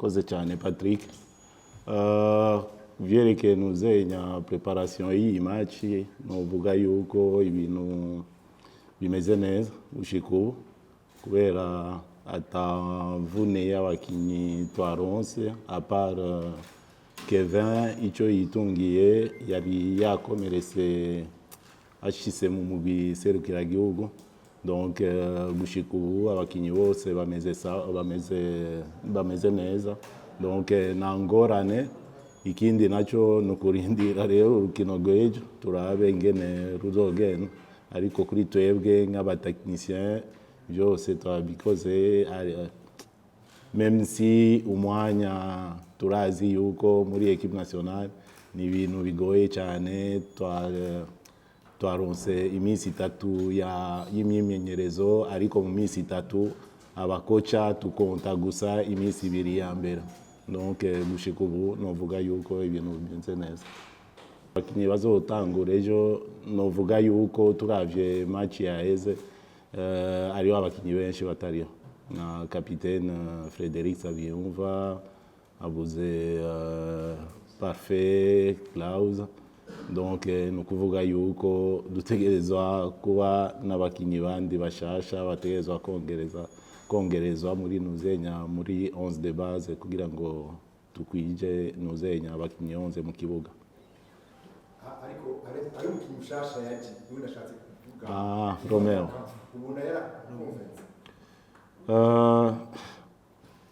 Urakoze cyane, Patrick. Vyerekeye nuzenya préparation y'iyi match, novuga yuko ibintu bimeze neza gushika ubu, kubera atavune y'abakinyi twaronse, à part Kevin icyo yitungiye yari yakomeretse ashitse mu mugwi serukiragihugu. Donc gushika ubu abakinyi bose bameze bameze neza, donc nta ngorane. Ikindi nacyo ni ukurindira rero urukino rw'ejo, turabe ingene ruzogenda. Ariko kuri twebwe nk'aba techniciens, byose twabikoze, même si umwanya turazi yuko muri équipe nationale ni ibintu bigoye cyane. Twaronse iminsi 3 y'imyimenyerezo, ariko mu minsi 3 aba coachs tukonta gusa iminsi 2 ya mbere. Donc gushika ubu novuga yuko ibintu bimeze neza. Abakinyi bazotangura ejo, novuga yuko turavye match yaheze, hariho abakinyi benshi batariho, nka capitaine Frederic Sabiyumva abuze, Parfait Klaus. Donc ni ukuvuga yuko dutegerezwa kuba n'abakinyi bandi bashasha bategerezwa kongerezwa muri nuzenya muri 11 de base, kugira ngo tukwije nuzenya abakinyi 11 mu kibuga. Ariko hari umukinnyi mushasha yaje, niwe nashatse kuvuga. Ah, Romeo. Ubona yarakonvense?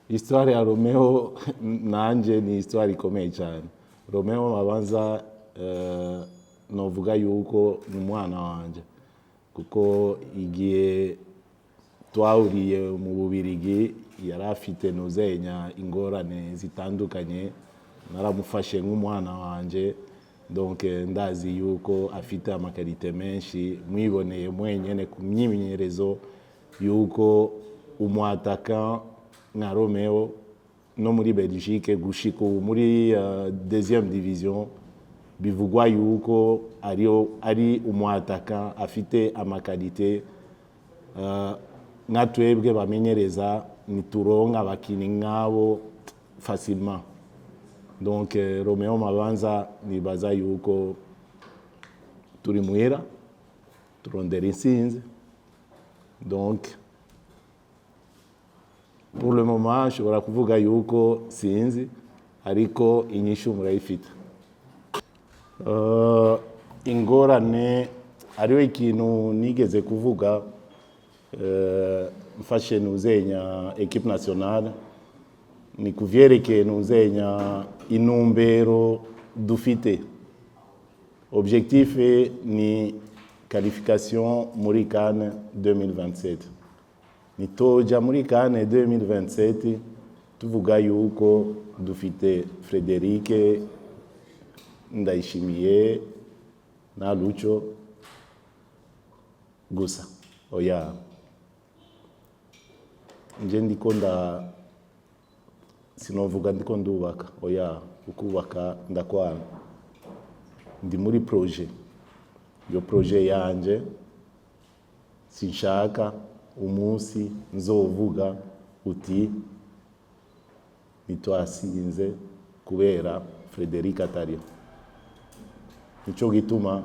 Histoire ya Romeo nanje ni histoire ikomeye cyane. Romeo abanza, novuga yuko ni umwana wanje, kuko igihe twahuriye mu Bubirigi yari afite nuzenya ingorane zitandukanye, naramufashe nk'umwana wanje. Donc ndazi yuko afite ama qualités menshi, mwiboneye mwenyene ku myimenyerezo yuko umwataka nka Romeo no muri Belgique gushika ubu muri deuxième division bivugwa yuko ariyo ari umwataka afite ama qualités. Nka twebwe bamenyereza ntituronka abakinyi nk'abo facilement. Donc Romeo Mabanza, nibaza yuko turi muhira, turondera intsinzi. Donc pour le moment nshobora kuvuga yuko sinzi, ariko inyishu murayifite. Ingorane hariho ikintu nigeze kuvuga, mfashe nuzenya équipe nationale, ni kuvyerekeye nuzenya intumbero dufite. Objectif ni qualification muri CAN 2027. Nitoja muri CAN 2027 tuvuga yuko dufite Frederic Ndayishimiye na Lucho gusa, oya. Nje ndiko nda sinovuga ndiko ndubaka, oya, ukubaka ndakwana. Ndi muri projet, iyo projet yanje sinshaka umunsi nzovuga uti ntitwasinze kubera Frederic atariho. Nico gituma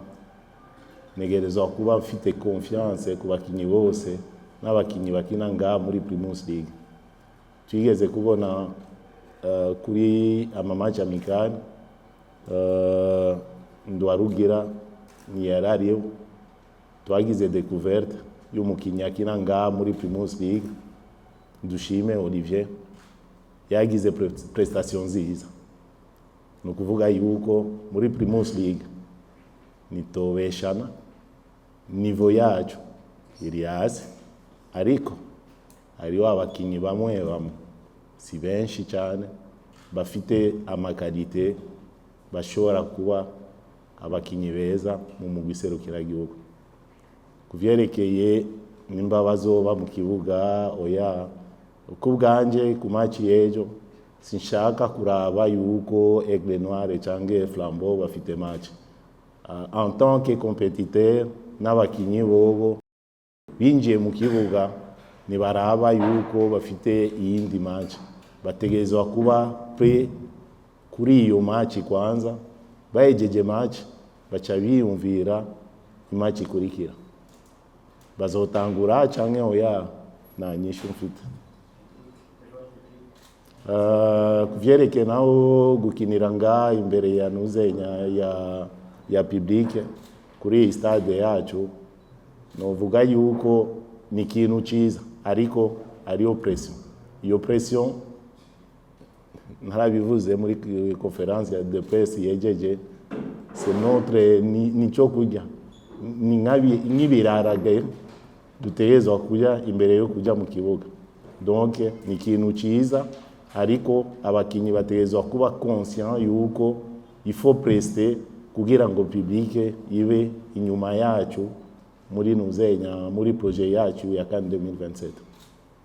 ntegerezwa kuba mfite confiance ku bakinyi bose n'abakinyi bakina ngaha muri Primus League. Twigeze kubona kuri ama match amical, Ndwarugira ntiyarariyo, twagize découverte y'umukinyi akina ngaha muri Primus League, Dushime Olivier, yagize prestation nziza. Ni ukuvuga yuko muri Primus League nitobeshana, niveau yacu iri hasi, ariko hariho abakinyi bamwe bamwe, si benshi cyane, bafite ama qualités, bashobora kuba abakinyi beza mu mugwi serukiragihugu. Ku vyerekeye nimba bazoba mu kibuga, oya. Ku bwanje, ku match y'ejo sinshaka kuraba yuko Aigle Noir canke Flambeau bafite match. En tant que compétiteur, n'abakinyi bobo binjiye mu kibuga ntibaraba yuko bafite iyindi match. Bategerezwa kuba prêts kuri iyo match kwanza. Bahejeje match, baca biyumvira imatch ikurikira bazotangura canke oya. Nta nyishu mfite. Kuvyerekeye naho gukinira nga imbere ya nuzenya ya public kuri iyi stade yacu, novuga yuko ni ikintu ciza, ariko ariyo pression. Iyo pression narabivuze muri conférence de presse yejeje, c'est notre ni cyo kurya, ni nk'ibirarage dutegerezwa kurya imbere yo kuja mu kibuga. Donc ni ikintu ciza, ariko abakinyi bategerezwa kuba conscient yuko il faut prester kugira ngo public ibe inyuma yacu muri nuzenya, muri projet yacu ya CAN 2027.